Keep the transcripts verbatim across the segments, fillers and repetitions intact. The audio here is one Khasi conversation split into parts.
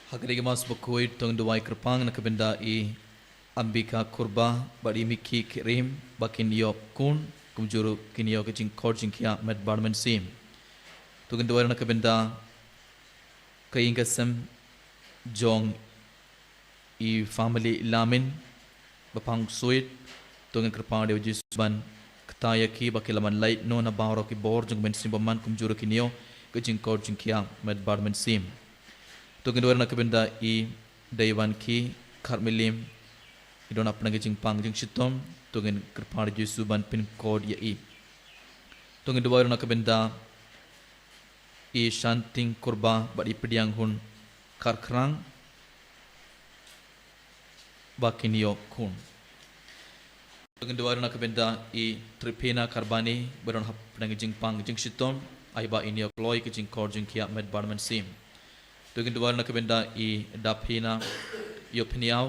Ha kane ka Mass bakhuid to ngin duwai kyrpang na ka bynda i Ambika Kurba bad i Miki Kirim ba kin ïoh khun, kumjuh ruh kin ïoh ka jingkhot jingkhiah met bad mynsiem. To ngin duwai na ka bynda ka ïing ka sem jong i family Lamin ba pang suit. To ngin kyrpad ïa u Jisu ban kta ïa ki ba ki lah ban lait noh na baroh ki bor jong ka mynsiem bymman, kumjuh ruh kin ïoh ka jingkhot jingkhiah met bad mynsiem. To ngin duwai na ka bynda i Deiwan Ki Kharmiliem, i don hapdeng ka jingpang jingshitom. To ngin kyrpad ïa u Jisu ban pynkhot ïa i. To ngin duwai na ka bynda i Shanting Kurba bad i Pdiang Hun Kharkhrang ba kin ïoh khun. To ngin duwai na ka bynda i Tripina Karbani ba don hapdeng ka jingpang jingshitom, ai ba in ïoh kloi ka jingkhot jingkhiah met bad mynsiem. To ngin duwai na ka bynda i Daphina Ïopniaw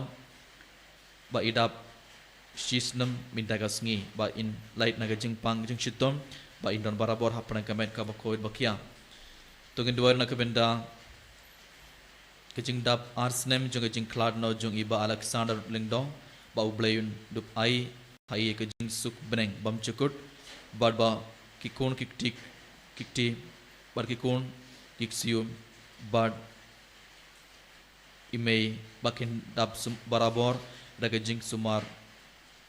ba i dap shisnem mynta ka sngi ba in lait na ka jingpang jingshitom, ba in don barabor hapdeng ka met kaba khuid ba khia. To ngin duwai na ka bynda ka jingdap ar snem jong ka jingkhlad noh jong i Bah Alexander Lyngdoh, ba U Blei un dup ai ha i ka jingsuk bneng bymjukut, bad ba ki khun ki kti, ki kti, bad ki khun ki ksiew, bad i mei ba kin dap sum-, barabor da ka jingsumar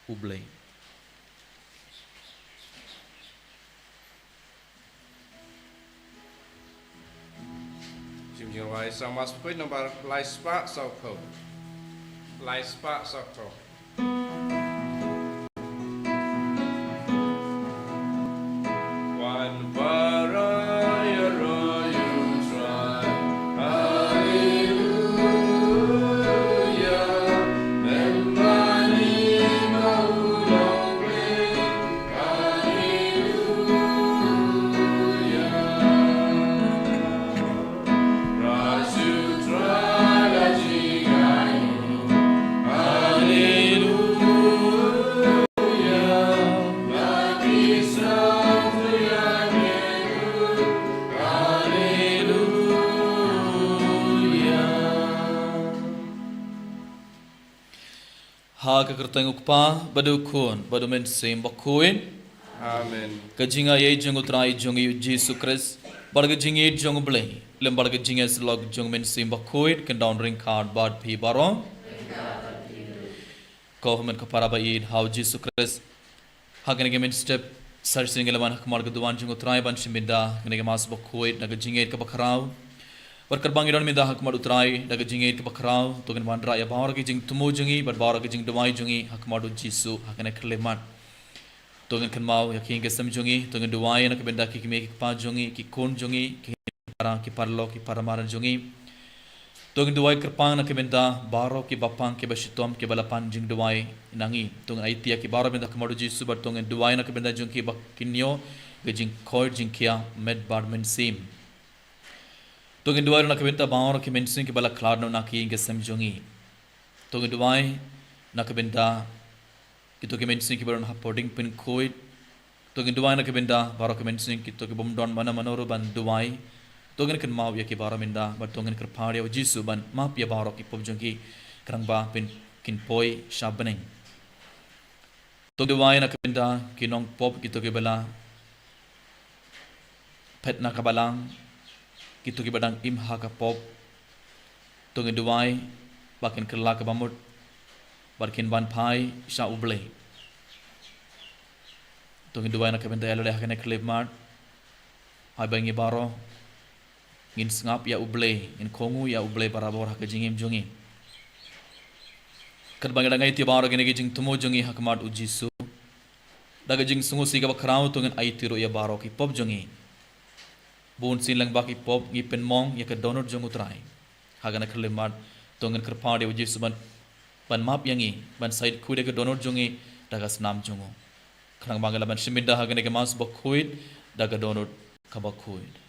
U Blei. Jingduwai sa Mass bakhuid nombar lai spah saw phew. Lai spah saw phew. Wan baroh ïaroh ïa U Trai. Haleluya. Mynba ngi ba u long Blei. Haleluya. Ha ka kyrteng U Kpa, bad U Khun, bad U Mynsiem Bakhuid. Amen. Ka jingaiei jong U Trai jong ngi U Jisu Khrist, bad ka jingïeit jong U Blei, lem bad ka jingïasyllok jong U Mynsiem Bakhuid, kin don ryngkat bad phi baroh. Ko hynmen ko para ba ïeit ha U Jisu Khrist. Ha kane ka mynstep, sa shisien ngi la wan ha khmat ka duwan jong U Trai ban shim bynta kane ka Mass bakhuid na ka jingïeit kaba khraw. Bad katba ngi don mynta ha khmat U Trai da ka jingïeit kaba khraw, to ngin wanrah ïa baroh ki jingthmu jong ngi bad baroh ki jingduwai jong ngi ha khmat U Jisu ha kane ka khyllipmat. To ngin kynmaw ïa ki ïing ki sem jong ngi, to ngin duwai na ka bynta ki kmie ki kpa jong ngi, ki khun jong ngi, ki para, ki paralok, ki para madan jong ngi. To ngin duwai kyrpang na ka bynta baroh ki bapang ki bashitom ki ba la pan jingduwai na ngi. To ngin aiti ïa ki baroh bynta ha khmat U Jisu bad to ngin duwai na ka bynta jong ki ba kin ïoh ka jingkhoit jingkhiah met bad mynsiem. To ngin duwai na ka bynta baroh ki mynsiem ki ba la khlad noh na ki ïing ki sem jong ngi. To ngin duwai na ka bynta kito ki mynsiem ki ba don hapoh diengpynkhuid. To ngin duwai na ka bynta baroh ki mynsiem kito ki bym don mano mano ruh ban duwai. To ngin kynmaw ïa ki baroh mynta bad to ngin kyrpad ïa U Jisu ban map ïa baroh ki pop jong ki, khnang ba phin, kin poi sha bneng. To ngin duwai na ka bynta ki nongpop kito ki ba la phet na ka balang, kito ki ba dang im ha ka pop. To ngin duwai ba kin kylla kaba mut bad kin wan phai sha U Blei. To ngin duwai na ka bynta ïa lade ha kane ka khyllipmat. Ai ba ngi baroh ngin sngap ïa U Blei, ngin kohnguh ïa U Blei barabor ha ka jingim jong ngi. Katba ngi dang aiti baroh kine ki jingthmu jong ngi ha khmat U Jisu, da ka jingsngewsih kaba khraw to ngin aiti ruh ïa baroh ki pop jong ngi. Bunsien lyngba ki pop ngi pynmong ïa ka dohnud jong U Trai. Ha kane ka khyllipmat to ngin kyrpad ïa U Jisu ban, ban map ïa ngi, ban shait khuid ïa ka dohnud jong ngi da ka snam jong u, khnang ba ngin lah ban shim bynta ha kane ka Mass bakhuid da ka dohnud kaba khuid.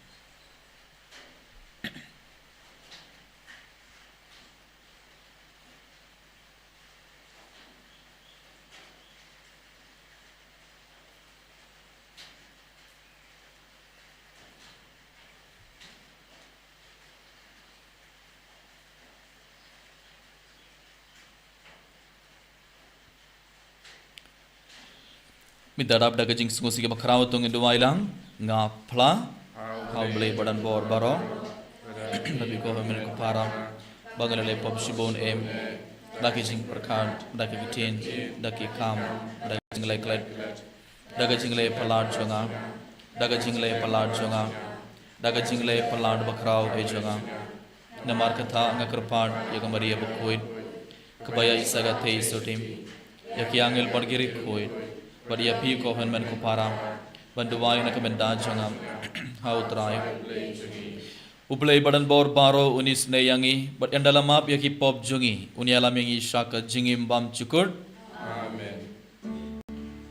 Mynta dap da ka jingsngewsih kaba khraw to ngin duwai lang. Nga phla ha U Blei ba don bor baroh, da phi ko hynmen ko para, ba ngi la leh pop shibun em, da ki jingpyrkhat, da ki ktien, da ki kam, da ki jingleh klet, da ka jingleh palat jong nga, da ka jingleh palat jong nga, da ka jingleh palat ba khraw eh jong nga. Namar kata nga kyrpad ïa ka Maria bakhuid, kaba ïa i sa ka thei sotim, ïa ki angel bad ki riewkhuid, bad ïa phi ko hynmen ko para, ban duwai na ka bynta jong nga ha U Trai. U Blei ba don bor baroh un isynei ïa ngi, bad un da la map ïa ki pop jong ngi, un ïalam ïa ngi sha ka jingim bymjukut. Amen.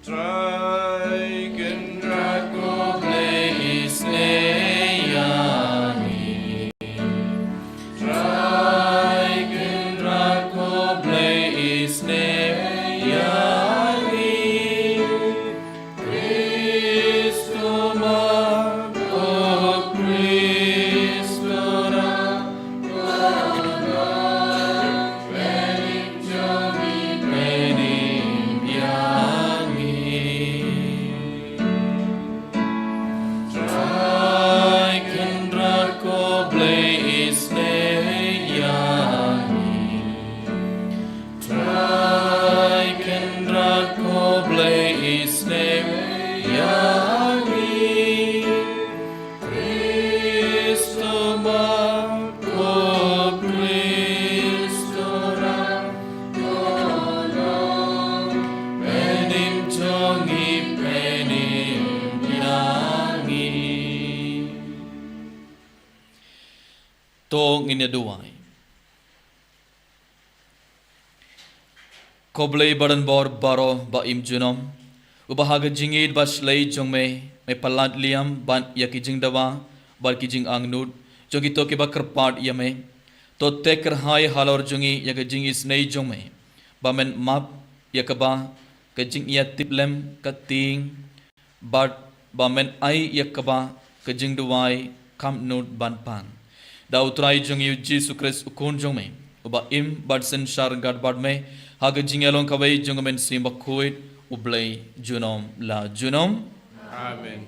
Trai Kynrad ko Blei isynei ïa ngi. Trai Kynrad ko Blei isynei ïa ngi. Khrist u ma, o Khrist u ma, Trai Kynrad ko Blei isynei ïa ngi. Trai Kynrad ko Blei isynei ïa ngi. Khrist u ma, o Khrist u ma, pynïap jong ngi, pynïap ïa ngi. To ngin ïa duwai. Ko Blei ba don bor baroh ba im junom, uba ha ka jingïeit ba shlei jong me, me palat liam ban ïa ki jingdawa bad ki jingangnud jong kito kiba kyrpad ïa me. To theh kyrhai halor jong ngi ïa ka jingisynei jong me, ba men map ïa kaba ka jingïatiplem ka tieng, bad ba men ai ïa kaba ka jingduwai kam nud ban pan. Da U Trai jong ngi U Jisu Khrist U Khun jong me, uba im bad synshar ryngkat bad me ha ka jingïalong kawei jong U Mynsiem Bakhuid, U Blei junom la junom. Amen.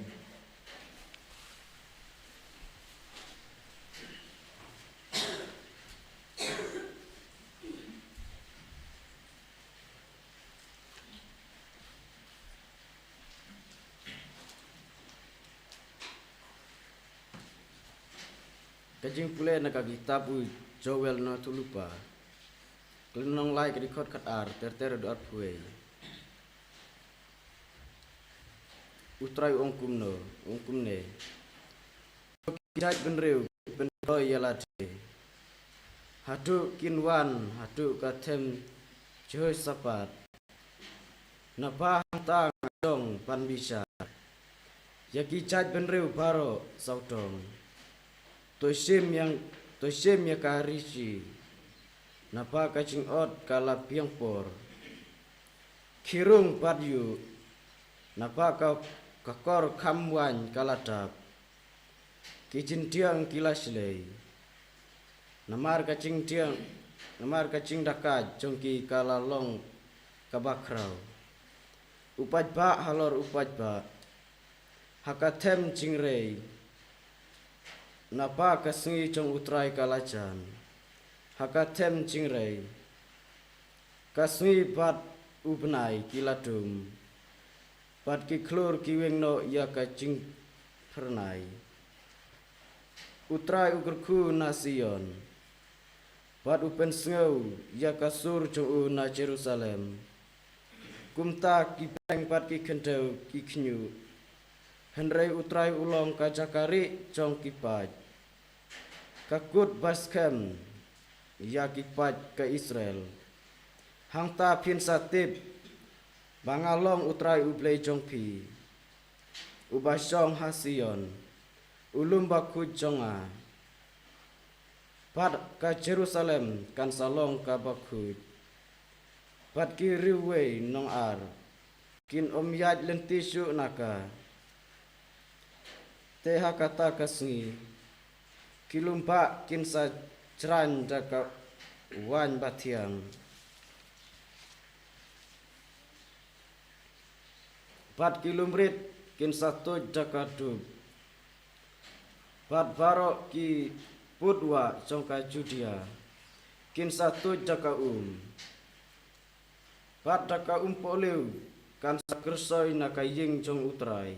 Ka jingpule na ka kitab u Joel na thulupa. Ka lynnong lai, ka dkhot khatar ter ter haduh arphew wei. U Trai u ong kumno, u ong kumne. Ki jait bynriew ki pynkloi ïa lade, haduh kin wan haduh ka them Jehoshaphat. Naba hangta nga shong ban bishar ïa ki jait bynriew baroh sawdong. To shim ïa, to shim ïa ka rishi, naba ka jingot ka la biang por. Khie rung bad ïuh, naba ka, ka kor kham waiñ ka la dap. Ki jingdiang ki la shlei, namar ka jingdiang, namar ka jingdakaid jong ki ka la long kaba khraw. U paidbah halor u paidbah, ha ka them jingrei, naba ka sngi jong U Trai ka la jan. Ha ka them jingrei, ka sngi bad u bnai ki la dum, bad ki khlur ki weng noh ïa ka jingphyrnai. U Trai u kyrkhu na Sion, bad u pynsngew ïa ka sur jong u na Jerusalem. Kumta ki beng bad ki khyndew ki khñiuh, hynrei U Trai u long ka jaka rieh jong ki paid, ka kut ba skhem ïa ki paid ka Israel. Hangta phin sa tip ba nga long U Trai U Blei jong phi, uba shong ha Sion, u lum bakhuid jong nga. Bad ka Jerusalem kan sa long kaba khuid, bad ki riewwei nongar kin ym ïaid lynti shuh na ka. Te ha kata ka sngi, ki lum bah kin sa jraiñ da ka waiñ bathiang, Bad ki lumrit kin sa tuid da ka dub, bad baroh ki pud wah jong ka Judia kin sa tuid da ka um. Bad da ka umpohliew kan sa kyrsoi na ka ïing jong U Trai,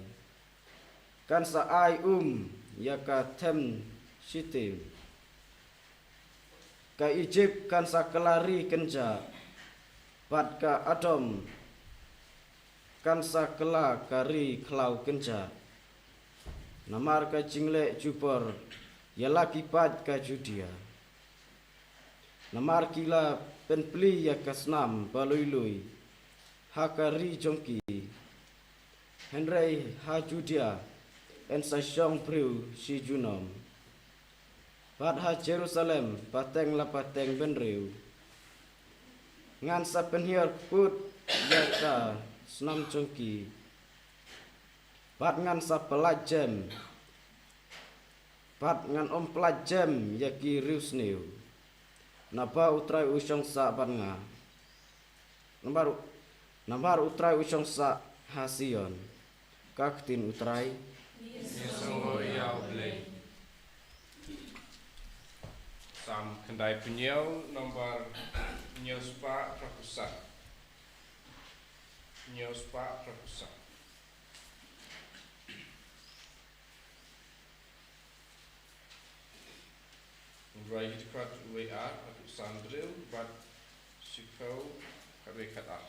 kan sa ai um ïa ka them Shitim. Ka Ijipt kan sa kylla ri kynjah, bad ka Edom kan sa kylla ka ri khlaw kynjah. Namar ka jingleh jubor ïa la ki paid ka Judia, namar ki la pynplie ïa ka snam ba luilui ha ka ri jong ki. Hynrei ha Judia yn sa shong briew shi junom, bad ha Jerusalem pateng la pateng bynriew. Ngan sa pynhiar kput ïa ka snam jong ki, bad ngan sa pyllait jem, bad ngan ym pyllait jem ïa ki riewsniew. Naba U Trai u shong sah bad nga, namar, namar U Trai u shong sah ha Sion. Ka ktien U Trai. Ïa sngewbha ïa U Blei. Salm khyndai phew hynñiew, nambar hynñiew spah hynriew phew san. Hynñiew spah hynriew phew san. Hynrei hi dkhot uwei ar haduh san hynriew bad shiphew khatwei khatar.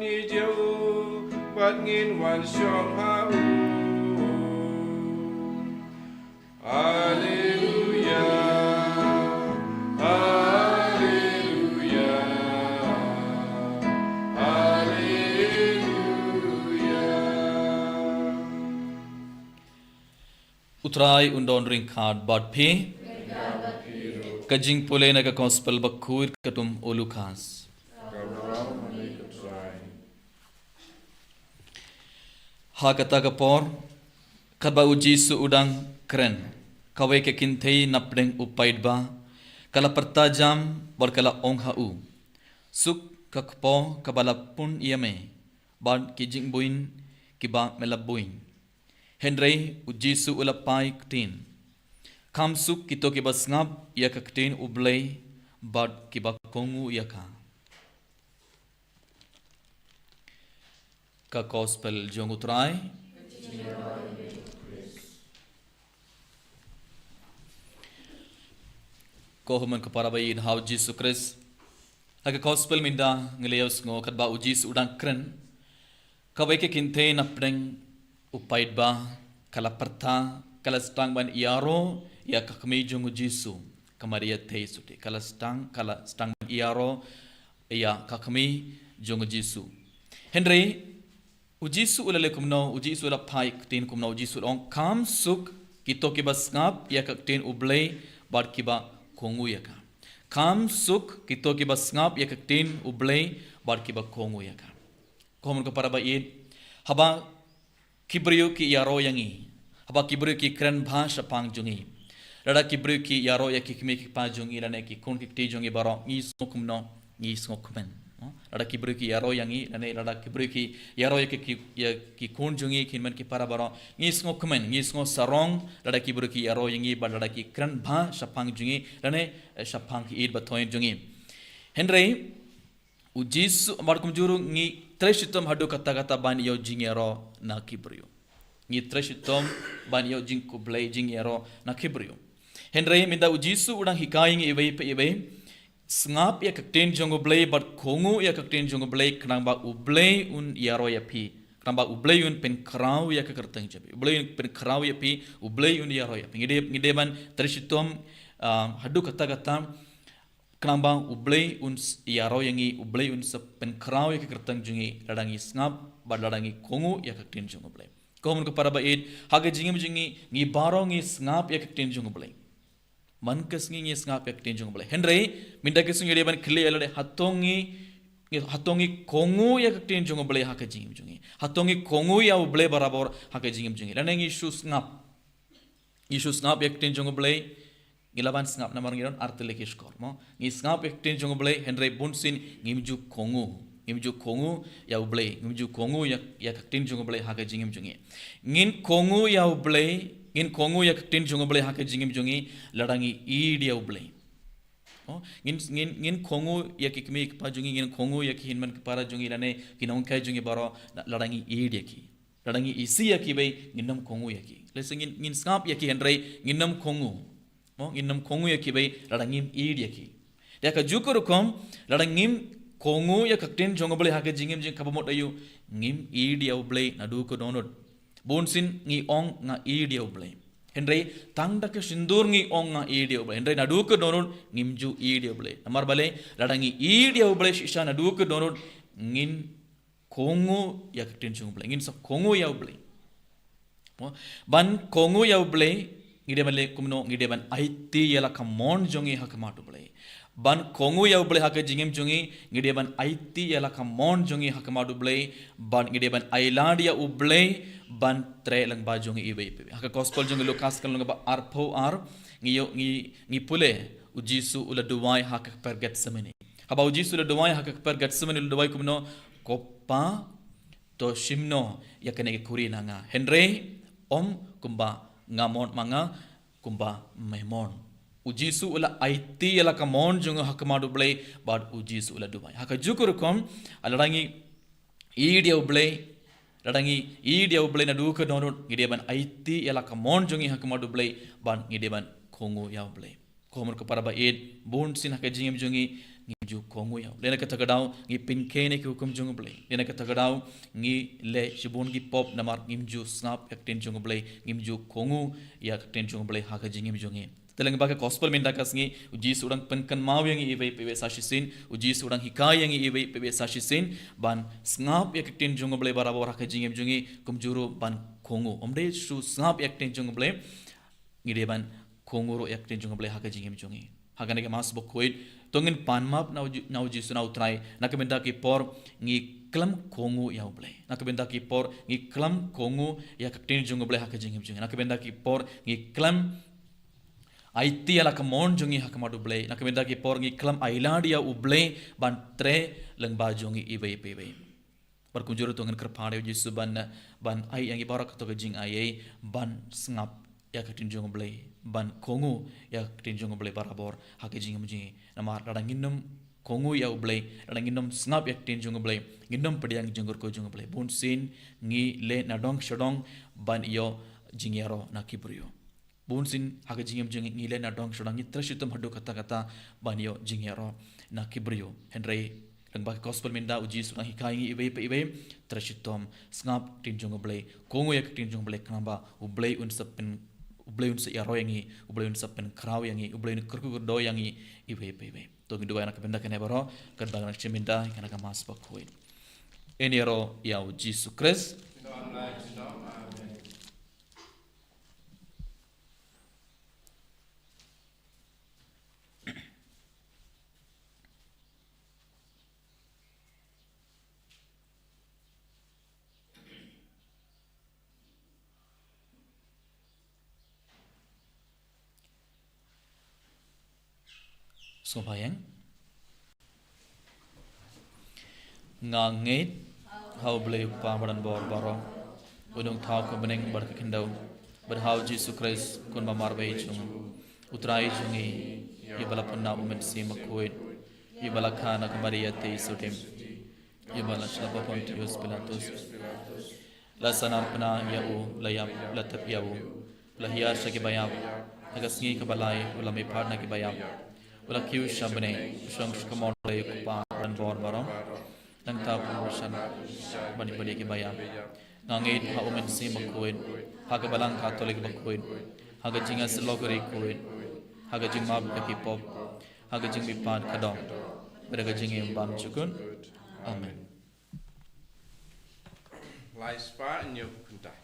Ngi jia u, bad ngin wan shong ha u. Alleluia, alleluia, alleluia. U Trai un don ryngkat bad phi. Ka jingpule na ka Gospel bakhuid katkum u Lukas. Ha kata ka por, katba u Jisu u dang kren, kawei ka kynthei napdeng u paidbah ka la pyrta jam bad ka la ong ha u, "Suk ka kpoh kaba la pun ïa me bad ki jingbuin kiba me la buin." Hynrei u Jisu u la phai ktien, "Kham suk kito kiba sngap ïa ka ktien U Blei bad kiba kohnguh ïa ka." Ka Gospel jong u Trai. Ko hynmen ko para ba ïeit ha u Jisu Khrist. Ha ka Gospel mynta ngi la ïohsngew katba u Jisu u dang kren, kawei ka kynthei napdeng u paidbah ka la pyrta, ka la sdang ban ïaroh ïa ka kmie jong u Jisu, ka Maria thei suti, ka la sdang, ka la sdang ban ïaroh ïa ka kmie jong u Jisu. Hynrei u Jisu u la leh kumno, u Jisu u la phai ktien kumno, u Jisu u la ong, "Kham suk kito kiba sngap ïa ka ktien U Blei bad kiba kohnguh ïa ka." Kham suk kito kiba sngap ïa ka ktien U Blei bad kiba kohnguh ïa ka. Ko hynmen ko para ba ïeit, haba ki briew ki ïaroh ïa ngi, haba ki briew ki kren bha shaphang jong ngi, lada ki briew ki ïaroh ïa ki kmie ki kpa jong ngi lane ki khun ki kti jong ngi baroh, ngi sngew kumno? Ngi sngew kmen. Lada ki briew ki ïaroh ïa ngi lane lada ki briew ki ïaroh ïa ki, ki, ïa ki khun jong ngi, ki hynmen ki para baroh, ngi sngew kmen, ngi sngew sarong lada ki briew ki ïaroh ïa ngi bad lada ki kren bha shaphang jong ngi lane, eh, shaphang ki ïeit ba thoh jong ngi. Hynrei u Jisu, bad kumjuh ruh ngi trei shitom haduh katta katta ban ïoh jingïaroh na ki briew. Ngi trei shitom ban ïoh jingkhublei, jingïaroh na ki briew. Hynrei mynta u Jisu u dang hikai ngi iwei pa iwei, sngap ïa ka ktien jong U Blei bad kohnguh ïa ka ktien jong U Blei, khnang ba U Blei un ïaroh ïa phi, khnang ba U Blei un pynkhraw ïa ka kyrteng jong phi, U Blei un pynkhraw ïa phi, U Blei un ïaroh ïa phi. Ngi dei, ngi dei ban trei shitom, ah, haduh katta katta, khnang ba U Blei un s-, ïaroh ïa ngi, U Blei un sa pynkhraw ïa ka kyrteng jong ngi lada ngi sngap bad lada ngi kohnguh ïa ka ktien jong U Blei. Ko hynmen ko para ba ïeit, ha ka jingim jong ngi, ngi baroh ngi sngap ïa ka ktien jong U Blei. Man ka sngi ngi sngap ïa ka ktien jong U Blei. Hynrei mynta ka sngi ngi dei ban kylli ïa lade, hato ngi, hato ngi kohnguh ïa ka ktien jong U Blei ha ka jingim jong ngi? Hato ngi kohnguh ïa U Blei barabor ha ka jingim jong ngi, lane ngi shu sngap? Ngi shu sngap ïa ka ktien jong U Blei, ngi lah ban sngap namar ngi don artylli ki shkor, mo? Ngi sngap ïa ka ktien jong U Blei, hynrei bunsien ngim ju kohnguh. Ngim ju kohnguh ïa U Blei, ngim ju kohnguh ïa, ïa ka ktien jong U Blei ha ka jingim jong ngi. Ngin kohnguh ïa U Blei, ngin kohnguh ïa ka ktien jong U Blei ha ka jingim jong ngi lada ngi ïeit ïa U Blei. Oh, ngin, ngin, ngin kohnguh ïa ki kmie ki kpa jong ngi, ngin kohnguh ïa ki hynmen ki para jong ngi lane ki nonghikai jong ngi baroh, lada ngi ïeit ïa ki. Lada ngi isih ïa ki beit, ngin nym kohnguh ïa ki. Lehse ngin, ngin sngap ïa ki hynrei ngin nym kohnguh. Mo, ngin nym kohnguh ïa ki beit lada ngim ïeit ïa ki. Te ha kajuh ka rukom, lada ngim kohnguh ïa ka ktien jong U Blei ha ka jingim jong ngi, kaba mut aïu? Ngim ïeit ïa U Blei naduh ka dohnud. Bunsien ngi ong nga ïeit ïa U Blei. Hynrei tang da ka shyntur ngi ong nga ïeit ïa U Blei, hynrei naduh ka dohnud ngim ju ïeit ïa U Blei. Namar balei? Lada ngi ïeit ïa U Blei shisha naduh ka dohnud, ngin kohnguh ïa ka ktien jong U Blei, ngin sa kohnguh ïa U Blei. Mo? Ban kohnguh ïa U Blei, ngi dei ban leh kumno? Ngi dei ban aiti ïa la ka mon jong ngi ha khmat U Blei. Ban kohnguh ïa U Blei ha ka jingim jong ngi, ngi dei ban aiti ïa la ka mon jong ngi ha khmat U Blei, bad ngi dei ban ailad ïa U Blei ban treh lyngba jong ngi iwei pa iwei. Ha ka Gospel jong u Lukas ka lynnong ba arphew ar, ngi ïoh, ngi, ngi pule, u Jisu u la duwai ha ka kper Gethsemane. Haba u Jisu u la duwai ha ka kper Gethsemane, u la duwai kumno? Ko Pa, to shim noh ïa kane ka khuri na nga. Hynrei ym kumba nga mon ma nga, kumba me mon. U Jisu u la aiti ïa la ka mon jong u ha khmat U Blei, bad u Jisu u la duwai. Ha kajuh ka rukom, lada ngi ïeit ïa U Blei, lada ngi ïeit ïa U Blei naduh ka dohnud, ngi dei ban aiti ïa la ka mon jong ngi ha khmat U Blei, bad ngi dei ban kohnguh ïa U Blei. Ko hynmen ko para ba ïeit, bunsien ha ka jingim jong ngi, ngim ju kohnguh ïa U Blei. Na kata ka daw ngi pynkhein ïa ki hukum jong U Blei. Na kata ka daw ngi leh shibun ki pop namar ngim ju sngap ïa ka ktien jong U Blei, ngim ju kohnguh ïa ka ktien jong U Blei ha ka jingim jong ngi. Te lyngba ka gospel mynta ka sngi, U Jisu u dang pynkynmaw ïa ngi iwei pa iwei sa shisien, U Jisu u dang hikai ïa ngi iwei pa iwei sa shisien ban sngap ïa ka ktien jong U Blei barabor ha ka jingim jong ngi, kumjuh ruh ban kohnguh. Ym dei shu sngap ïa ka ktien jong U Blei, ngi dei ban kohnguh ruh ïa ka ktien jong U Blei ha ka jingim jong ngi. Ha kane ka Mass bakhuid, to ngin pan map na U Ji-, na U Jisu, na U Trai, na ka bynta ki por ngi khlem kohnguh ïa U Blei. Na ka bynta ki por ngi khlem kohnguh ïa ka ktien jong U Blei ha ka jingim jong ngi. Na ka bynta ki por ngi khlem aiti ïa la ka mon jong ngi ha khmat U Blei. Na ka bynta ki por ngi khlem ailad ïa U Blei ban trei lyngba jong ngi iwei pa iwei. Bad kumjuh ruh to ngin kyrpad ïa U Jisu ban, ban ai ïa ngi baroh kato ka jingaiei ban sngap ïa ka ktien jong U Blei, ban kohnguh ïa ka ktien jong U Blei barabor ha ka jingim jong ngi. Namar lada ngin ym kohnguh ïa U Blei, lada ngin ym sngap ïa ka ktien jong U Blei, ngin ym pdiang ïa ka jingkyrkhu jong U Blei, bun sien ngi leh nadong shadong ban ïoh jingïaroh na ki briew. Bun sien ha ka jingim jong ngi ngi leh nadong shadong, ngi trei shitom haduh katta katta ban ïoh jingïaroh na ki briew. Hynrei lyngba ka gospel mynta U Jisu u dang hikai ïa ngi iwei pa iwei, trei shitom, sngap ktien jong U Blei, kohnguh ïa ka ktien jong U Blei, khnang ba U Blei un sa pyn, U Blei un sa ïaroh ïa ngi, U Blei un sa pynkhraw ïa ngi, U Blei un kyrkhu kyrdoh ïa ngi iwei pa iwei. To ngin duwai na ka bynta kane baroh, katba ngi nang shim bynta ïa kane ka Mass bakhuid. Ngin ïaroh ïa U Jisu Khrist. Amen. Sngewbha ïa Nga ngeit ha U Blei U Kpa badonbor baroh, U nongthaw ka bneng bad ka khyndew, bad ha U Jisu Khrist u khun bamar ba ïeit jong U Trai jong ngi, ïa ba la pynbna U Mynsiem Bakhuid, ïa ba la kha na ka Maria Theisotti, ïa ba la shah la baptize Pontius Pilatus, la sahnarphna ïa u, la ïap, la tep ïa u, la hiar sha ki baïap, ha ka sngi kaba lai u la mihpat na ki baïap, u la kiew sha bneng, u shong sha ka mon U Blei U Kpa badonbor baroh. Nangta u la shad ban ïa ki baïap. Nga ngeit ha U Mynsiem Bakhuid, ha ka Balang Katholik bakhuid, ha ka jingïasyllok ri khuid, ha ka jingmap ïa ki pop, ha ka jingmihpat ka dohnud, bad ha ka jingim bymjukut. Amen. Lai spah hynñiew phew khyndai.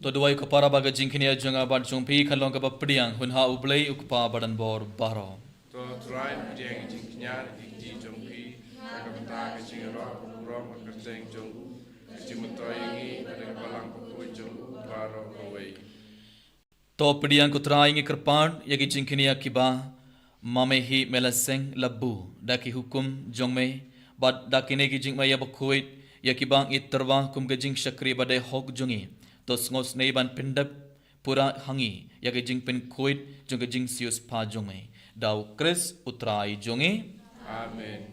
To duwai ko para ba ka jingkñia jong nga bad jong phi kan long kaba pdiang hun ha U Blei U Kpa badonbor baroh. To Trai pdiang ka jingkñia ha ki kti jong phi, ha ka bynta ka jingïaroh ka burom ka kyrteng jong u, ka jingmyntoi ïa ngi bad ka Balang bakhuid jong u baroh kawei. To pdiang ko Trai, ngi kyrpad ïa ki jingkñia kiba ma me hi me la seng la buh da ki hukum jong me, bad da kine ki jingmaïa bakhuid ïa kiba ngi tyrwa kum ka jingshakri ba dei hok jong ngi. To sngewsynei ban pyndep pura ha ngi ïa ka jingpynkhuid jong ka jingsiewspah jong me. Da U Khrist U Trai jong ngi. Amen.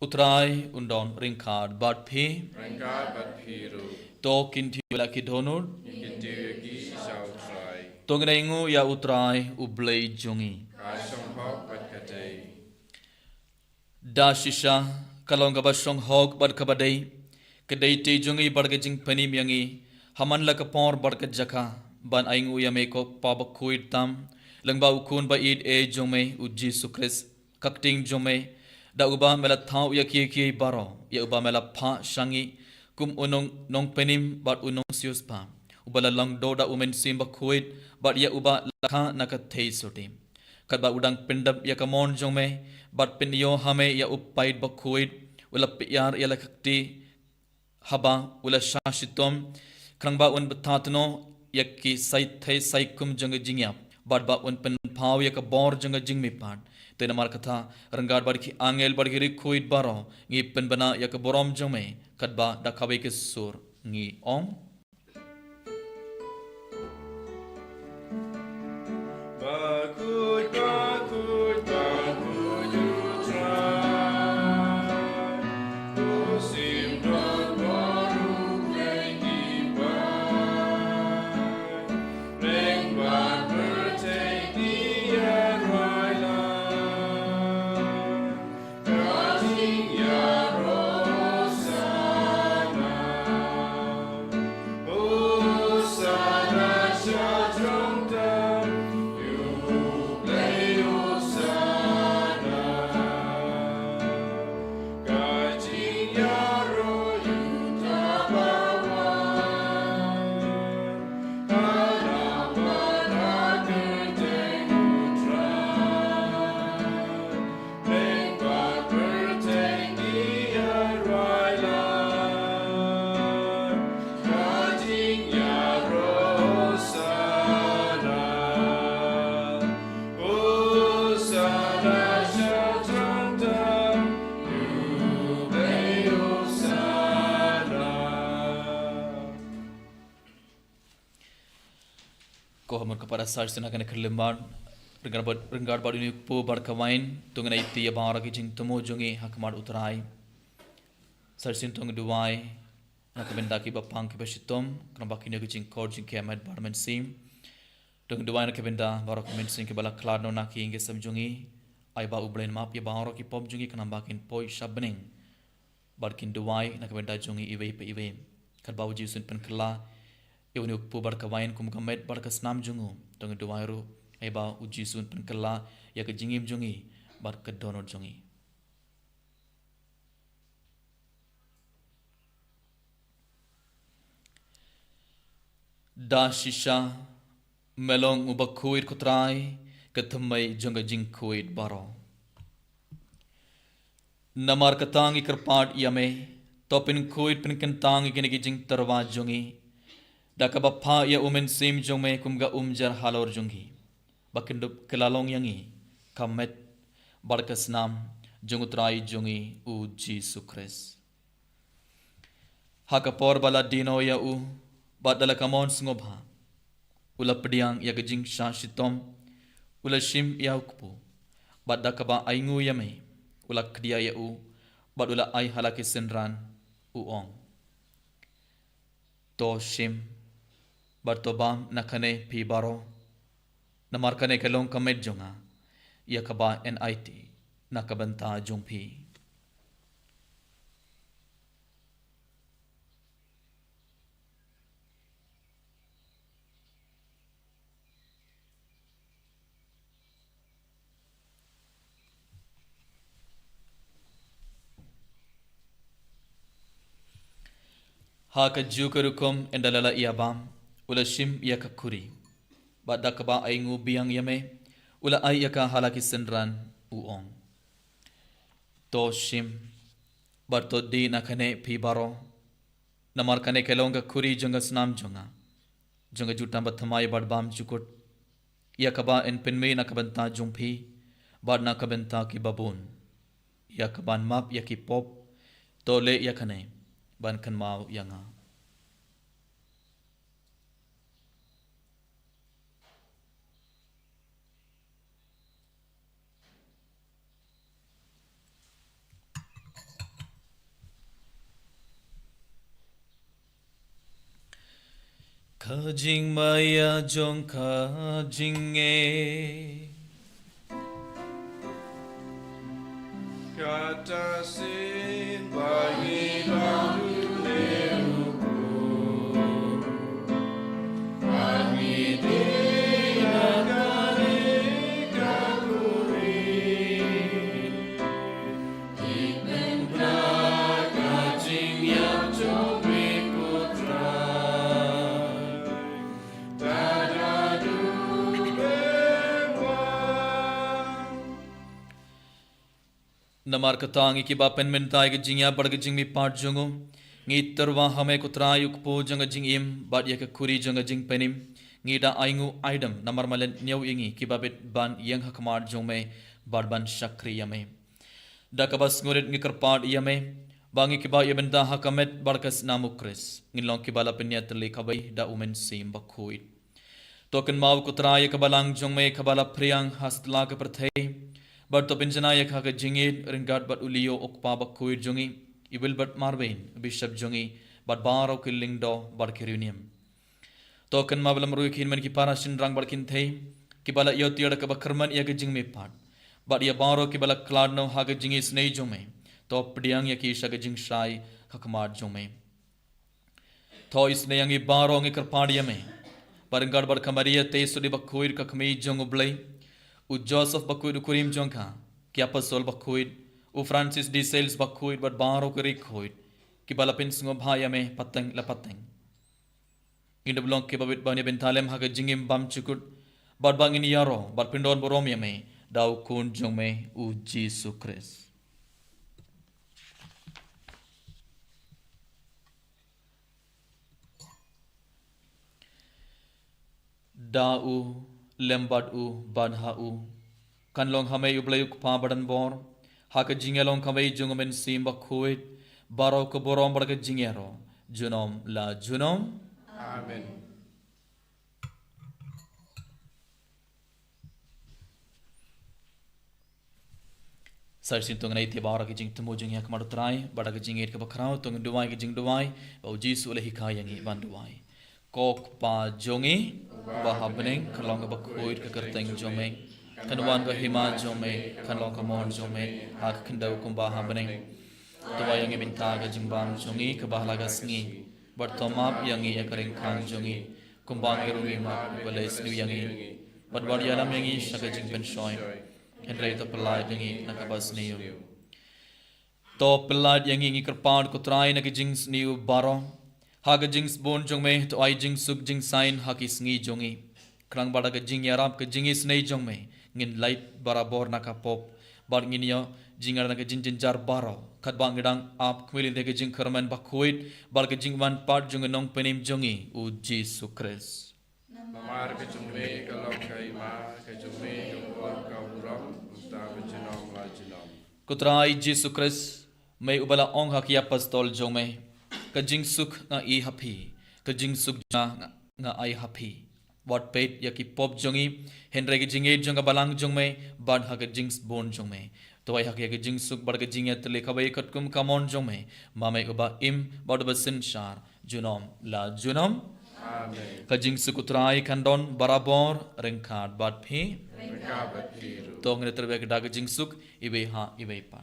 U Trai un don ryngkat bad phi. Ryngkat bad phi ruh. To kin thiew la ki dohnud. Kin thiew ïa ki sha U Trai. To ngin ainguh ïa U Trai U Blei jong ngi. Ka shong hok bad ka dei. Da shisha, ka long kaba shong hok bad kaba dei, ka dei te jong ngi bad ka jingpynim ïa ngi, ha man la ka por bad ka jaka, ban ainguh ïa me ko Pa bakhuid tam, lyngba U Khun ba ïeit eh jong me, U Jisu Khrist, ka ktien jong me, da uba me la thaw ïa kiei kiei baroh, ïa uba me la phah sha ngi, kum u nong, nongpynim bad u nongsiewspah, uba la long doh da U Mynsiem Bakhuid, bad ïa uba la kha na ka theisotti. Katba u dang pyndep ïa ka mon jong me, bad pynïoh ha me ïa U Paid Bakhuid, u la pyiar ïa la ka kti, haba u la shah shitom, khnang ba un bthah tnat ïa ki sai thei sai kum jong ka jingïap, bad ba un pynpaw ïa ka bor jong ka jingmihpat. Te namar kata, ryngkat bad ki angel bad ki riewkhuid baroh, ngi pynbna ïa ka burom jong me, katba da kawei ka sur ngi ong. Bakhuid, bakhuid, bakhuid U Trai. U shim dohnud bor U Blei ki paid. Lyngba pyrthei ki ïaroh lad. Ka jingïaroh Hosana. Hosana sha jrong tam, ïa U Blei Hosana. Ka jingïaroh ïa uta uba wan. Ko ha mut ka para sa shisien ha kane ka khyllipmat, ryngkat bad, ryngkat bad une u kpu bad ka wain, to ngin aiti ïa baroh ki jingthmu jong ngi ha khmat U Trai. Sa shisien to ngin duwai na ka bynta kiba pang kiba shitom, khnang ba kin ïoh ki jingkhot jingkmen bad mynsiem. To ngin duwai na ka bynta baroh ki mynsiem kiba la khlad noh na ki ïing ki sem jong ngi. Ai ba U Blei un map ïa baroh ki pop jong ngi khnang ba kin poi sha bneng. Bad kin duwai na ka bynta jong ngi iwei pa iwei. Katba U Jisu un pynkylla ïa une u kpu bad ka wain kum ka met bad ka snam jong u, to ngin duwai ruh, ai ba U Jisu un pynkylla ïa ka jingim jong ngi bad ka dohnud jong ngi. Da shisha, me long uba khuid ko Trai, ka thymmei jong ka jingkhuid baroh. Namar kata ngi kyrpad ïa me, to pynkhuid pynkyntang ïa kine ki jingtyrwa jong ngi, da kaba phah ïa U Mynsiem jong me kum ka umjar halor jong ngi, ba kin dup kylla long ïa ngi ka met bad ka snam jong U Trai jong ngi U Jisu Khrist. Ha ka por ba la die noh ïa u, bad da la ka mon sngewbha, u la pdiang ïa ka jingshah shitom, u la shim ïa u kpu, bad da kaba ainguh ïa me, u la khdia ïa u, bad u la ai ha la ki synran, u ong: To shim, bad to bam na kane phi baroh, namar kane ka long ka met jong nga, ïa kaba yn aiti na ka bynta jong phi. Ha kajuh ka rukom ynda la la ïa bam, u la shim ïa ka khuri, bad da kaba ainguh biang ïa me, u la ai ïa ka ha la ki synran, u ong: To shim, bad to dih na kane phi baroh, namar kane ka long ka khuri jong ka snam jong nga, jong ka jutang bathymmai bad bymjukut, ïa kaba yn pynmih na ka bynta jong phi, bad na ka bynta kiba bun, ïa kaban map ïa ki pop. To leh ïa kane ban kynmaw ïa nga. Jingmaïa jong ka jingngeit. Kata shisien ba ngi la pule rukom, ba ngi dei na kane ka khuri. Ngi pynbna ka jingïap jong me ko Trai. Namar kata ngi kiba pynmynta ïa ka jingïap bad ka jingmihpat jong u, ngi tyrwa ha me ko Trai u kpu jong ka jingim bad ïa ka khuri jong ka jingpynim. Ngi da ainguh aidem namar ba me la ñiew ïa ngi kiba bit ban ïeng ha khmat jong me bad ban shakri ïa me. Da kaba sngewrit ngi kyrpad ïa me ba ngi kiba ïa bynta ha ka met bad ka snam u Khrist ngin long kiba la pynïatylli kawei da u Mynsiem Bakhuid. To kynmaw ko Trai ïa ka balang jong me kaba la phriang ha satlak ka pyrthei. Bad to pynjanai ïa ka ha ka jingïeit ryngkat bad u Leo u kpa bakhuid jong ngi, i Wilbert Marwein bishop jong ngi, bad baroh ki lyngdoh bad ki riewniam. To kynmaw ba lem ruh ïa ki hynmen ki para shynrang bad kynthei kiba la ïoh tiar da kaba kyrmen ïa ka jingmihpat bad ïa baroh kiba la khlad noh ha ka jingisynei jong me. To pdiang ïa ki sha ka jingshai ha khmat jong me. To isynei ïa ngi baroh ngi kyrpad ïa me. Bad ryngkat bad ka Maria Theisotti bakhuid ka kmie jong u Blei, u Joseph bakhuid u kurim jong ka, ki apostol bakhuid, u Francis de Sales bakhuid bad baroh ki riewkhuid kiba la pynsngewbha ïa me pateng la pateng. Ngin da long kiba bit ban ïa bynta lem ha ka jingim bymjukut bad ba ngin ïaroh bad pyndon burom ïa me da u Khun jong me u Jisu Khrist. Da u, lem bad u, bad ha u, kan long ha me u Blei u Kpa badan bor, ha ka jingïalong kawei jong u Mynsiem Bakhuid, baroh ka burom bad ka jingïaroh junom la junom. Amen. Sa shisien to ngin ïa ïaid baroh ha ka jingthmu jong ngi ha khmat u Trai bad ha ka jingïeit kaba khraw to ngin duwai ka jingduwai ba u Jisu u la hikai ïa ngi ban duwai. Ko Kpa jong ngi uba ha bneng, kan long kaba khuid ka kyrteng jong me, kan wan ka hima jong me, kan long ka mon jong me ha ka khyndew kumba ha bneng. To ai ïa ngi mynta ka jingbam jong ngi kaba ha la ka sngi, bad to map ïa ngi ïa ka ryngkang jong ngi, kumba ngi ruh ngi map ïa kiba leh sniew ïa ngi, bad wat ïalam ïa ngi sha ka jingpynshoi, hynrei to pyllait ïa ngi na kaba sniew. To pyllait ïa ngi, ngi kyrpad ko Trai, na ka jingsniew baroh. Ha ka jingsbun jong me to ai jingsuk jingsain ha ki sngi jong ngi. Khnang ba da ka jingïarap ka jingisynei jong me ngin lait barabor na ka pop, bad ngin ïoh jingïarap na ka jingjynjar baroh, katba ngi dang ap khmih lynti ka jingkyrmen bakhuid bad ka jingwan pat jong u Nongpynim jong ngi u Jisu Khrist. Namar ka jong me ka long ka hima, ka jong me ka bor, ka burom, mynta bad junom la junom. Ko Trai Jisu Khrist, me uba la ong ha ki apostol jong me, ka jingsuk nga ai ha phi, ka jingsuk jong nga nga, nga ai ha phi. Wat peit ïa ki pop jong ngi, hynrei ka jingïeit jong ka balang jong me, bad ha ka jingsbun jong me. To ai ha ki ïa ka jingsuk bad ka jingïatylli kaba ïa katkum ka mon jong me, ma me uba im bad uba synshar junom la junom. Amen. Ka jingsuk u Trai kan don barabor ryngkat bad phi. Ryngkat bad phi ruh. To ngin ïatrei bad ka jingsuk iwei ha iwei pat.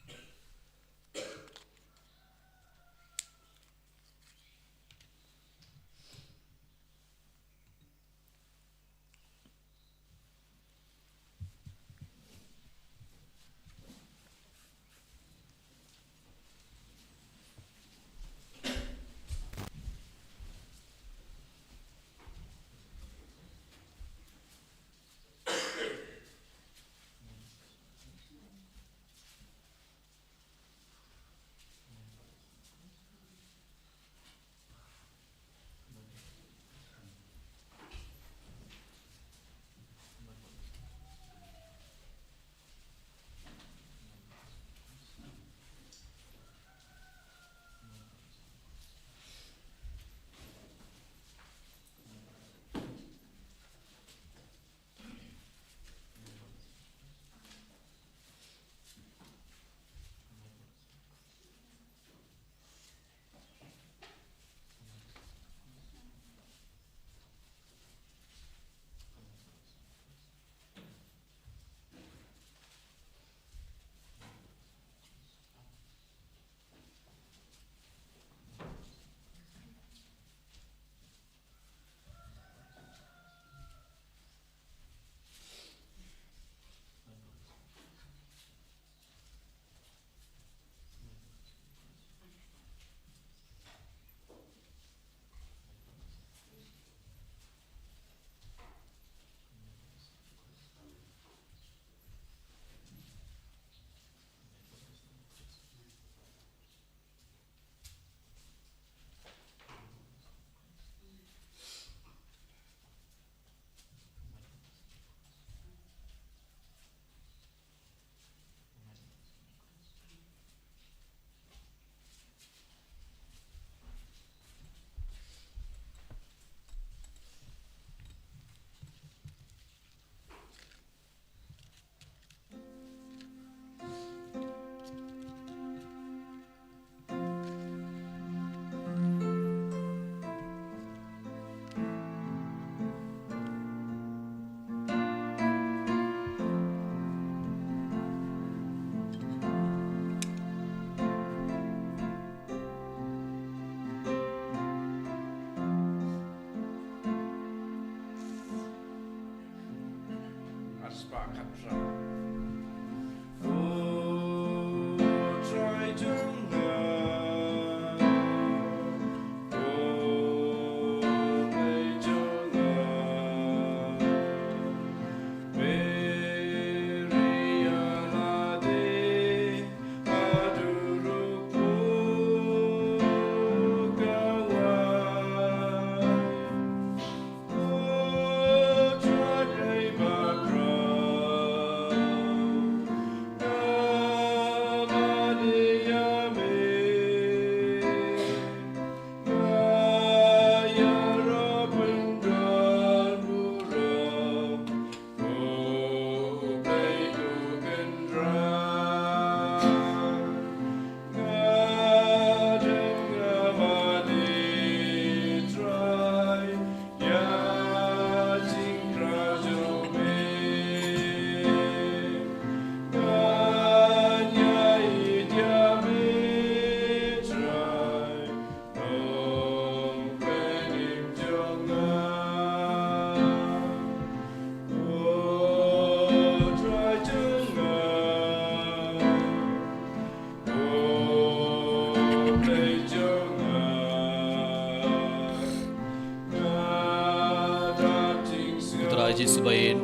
Trai Jisu ba ïeit,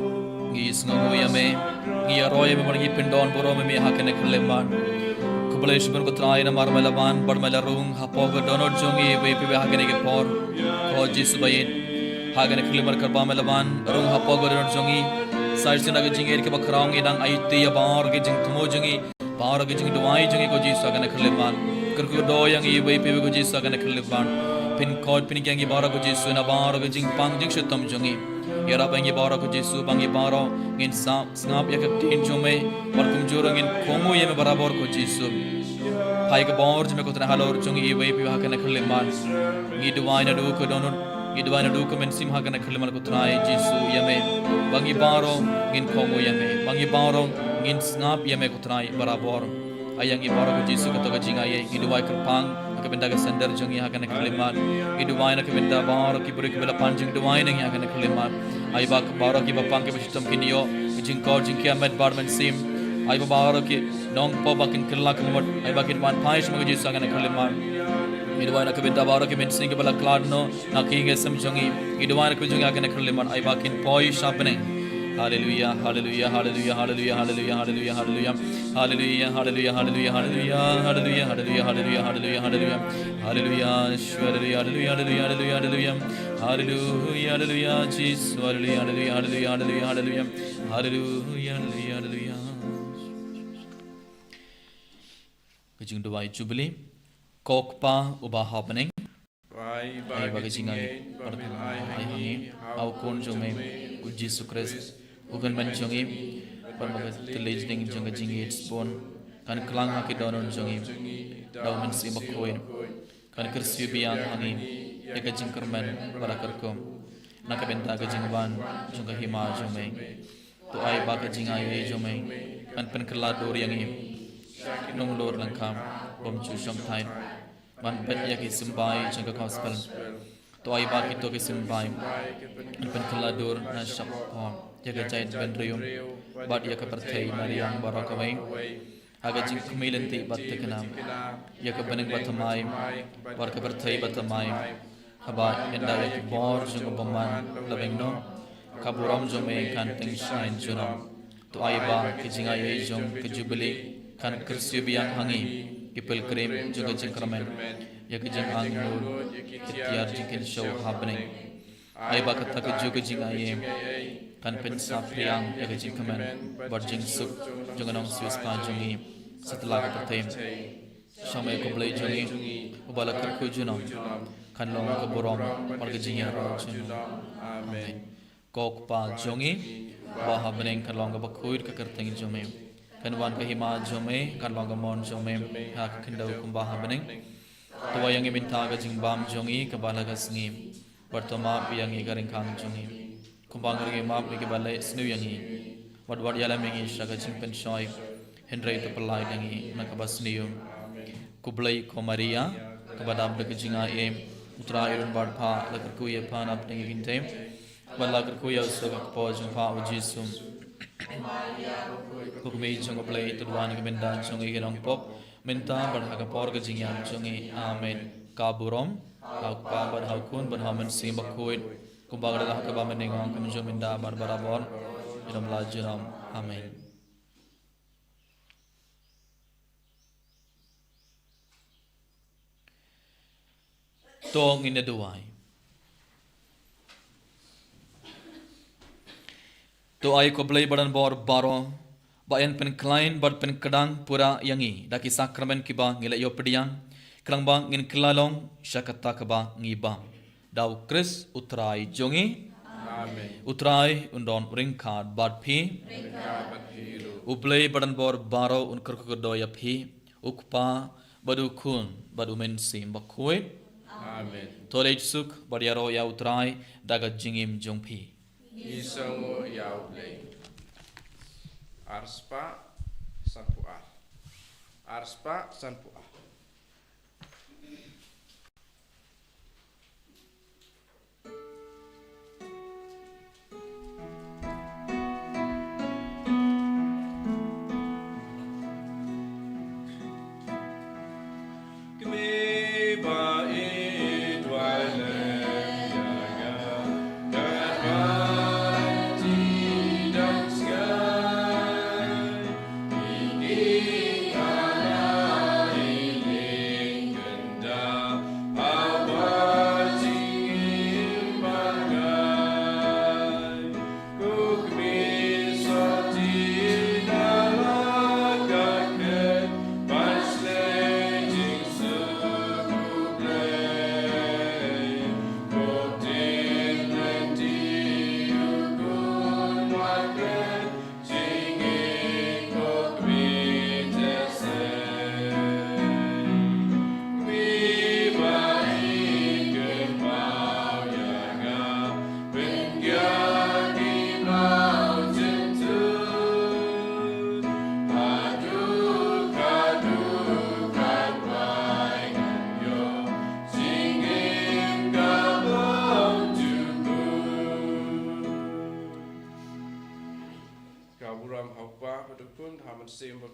ngi sngewnguh ïa me, ngi ïaroh ïa me, namar ngi pyndon burom ïa me ha kane ka khyllipmat. Khublei shibun ko Trai namar me la wan bad me la rung hapoh ka dohnud jong ngi iwei pa iwei ha kane ka por. Ko Jisu ba ïeit, ha kane ka khyllipmat kaba me la wan rung hapoh ka dohnud jong ngi, sa shisien da ka jingïeit kaba khraw ngi dang aiti ïa baroh ki jingthmu jong ngi, baroh ki jingduwai jong ngi ko Jisu ha kane ka khyllipmat. Kyrkhu doh ïa ngi iwei pa iwei ko Jisu ha kane ka khyllipmat. Pynkoit pynïaid ïa ngi baroh ko Jisu na baroh ki jingpang jingshitom jong ngi. Ïarap ïa ngi baroh ko Jisu, ba ngi baroh ngin sa sngap ïa ka ktien jong me, bad kumjuh ruh ngin kohnguh ïa me barabor ko Jisu. Phai ka bor jong me ko Trai halor jong ngi iwei pa iwei ha kane ka khyllipmat. Ngi duwai naduh ka dohnud, ngi duwai naduh ka mynsiem ha kane ka khyllipmat ko Trai Jisu ïa me, ba ngi baroh ngin kohnguh ïa me, ba ngi baroh ngin sngap ïa me ko Trai barabor. Ai ïa ngi baroh ko Jisu kato ka jingai ei, ngi duwai kyrpang na ka bynta ka sender jong ngi ha kane ka khyllipmat. Ngi duwai na ka bynta baroh ki briew kiba la pan jingduwai na ngi ha kane ka khyllipmat. Ai ba baroh kiba pang kiba shitom kin ïoh ka jingkor jingkhiah met bad mynsiem. Ai ba baroh ki nongpop ba kin kylla ka mut, ai ba kin wan phai sha me ko Jisu ha kane ka khyllipmat. Ngi duwai na ka bynta baroh ki mynsiem kiba la khlad noh na ki ïing ki sem jong ngi. Ngi duwai na ka bynta jong ngi ha kane ka khyllipmat, ai ba kin poi sha bneng. Haleluya, haleluya, haleluya, haleluya, haleluya, haleluya, haleluya. Haleluya, haleluya, haleluya, haleluya, haleluya, haleluya, haleluya, haleluya, haleluya. Haleluya, Jisu, haleluya, haleluya, haleluya, haleluya, haleluya. Haleluya, haleluya, Jisu, haleluya, haleluya, haleluya, haleluya, haleluya. Haleluya, haleluya, haleluya. Ka jingduwai Jubili. Ko Kpa uba ha bneng. Ai ba ka jingai bad ka ai ha ngi ha u Khun jong me u Jisu Khrist, u Kynman jong ngi, bad ba ka tyrli jingdeng jong ka jingïeit sbun kan kylla ha ki dohnud jong ngi da u Mynsiem Bakhuid, kan kyrsiew biang ha ngi ïa ka jingkyrmen bad ka kyrkhu na ka bynta ka jingwan jong ka hima jong me. To ai ba ka jingai ei jong me kan pynkylla dur ïa ngi nonglor lyngkha bym ju shong thait ban peit ïa ki symbai jong ka gospel. To ai ba kito ki symbai kan pynkylla dur na shaphang ïa ka jaitbynriew bad ïa ka pyrthei mariang baroh kawei. Ha ka jingkhmih lynti bad thikna ïa ka bneng bathymmai bad ka pyrthei bathymmai. Haba ynda ïa ki bor jong u bymman la beng noh, ka burom jong me kan teng shngaiñ junom. To ai ba ka jingai ei jong ka Jubili kan kyrsiew biang ha ngi ki pilgrim jong ka jingkyrmen ïa ka jingangnud ka tiar jingkynshew ha bneng. Ai ba kata kajuh ka jingai ei kan pynsaphriang ïa ka jingkmen bad jingsuk jong ka nongsiewspah jong ngi satlak ka pyrthei. Sha me ko Blei jong ngi uba la kyrkhu junom, kan long ka burom bad ka jingïaroh junom. Amen. Ko Kpa jong ngi ba ha bneng, kan long kaba khuid ka kyrteng jong me, kan wan ka hima jong me, kan long ka mon jong me ha ka khyndew kumba ha bneng. To ai ïa ngi mynta ka jingbam jong ngi kaba la ka sngi, bad to map ïa ngi ka ryngkang jong ngi kumba ngi ruh ngi map ïa kiba leh sniew ïa ngi. Wat wat ïalem ïa ngi sha ka jingpynshoi, hynrei to pyllait ïa ngi na kaba sniew. Khublei ko Maria, kaba dap da ka jingai ei, u Trai u don bad pha, la kyrkhu ïa pha na pdeng ki kynthei bad la kyrkhu ïa u suk ka kpoh jong pha u Jisu. Ko Kmie jong u Blei, to duwai na ka bynta jong ngi ki nongpop, mynta bad ha ka por ka jingïap jong ngi. Amen. Ka burom ha u Kpa bad ha u Khun bad ha u Mynsiem Bakhuid, kumba ka la ha kaba mynnyngkong, kumjuh mynta bad barabor, junom la junom. Amen. To ngin ïa duwai. To ai ko Blei ba don bor baroh, ba yn pynkhlaiñ bad pynkdang pura ïa ngi da ki sakramen kiba ngi la ïoh pdiang, khnang ba ngin kylla long sha kata kaba ngi bam. Da u Khrist u Trai jong ngi. Amen. U Trai un don ryngkat bad phi. Ryngkat bad phi ruh. U Blei ba don bor baroh un kyrkhu kyrdoh ïa phi, u Kpa bad u Khun bad u Mynsiem Bakhuid. Amen. To leit suk bad ïaroh ïa u Trai da ka jingim jong phi. Ngi sngewnguh ïa u Blei. Arspah sanphew ar. Arspah sanphew ar.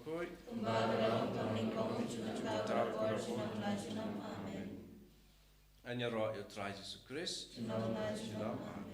Khuid. Kumba ka long, ka nyngkong, junom, junom, junom. Amen. Ngan ïaroh ïa U Trai Jisu Khrist. Junom, junom. Amen.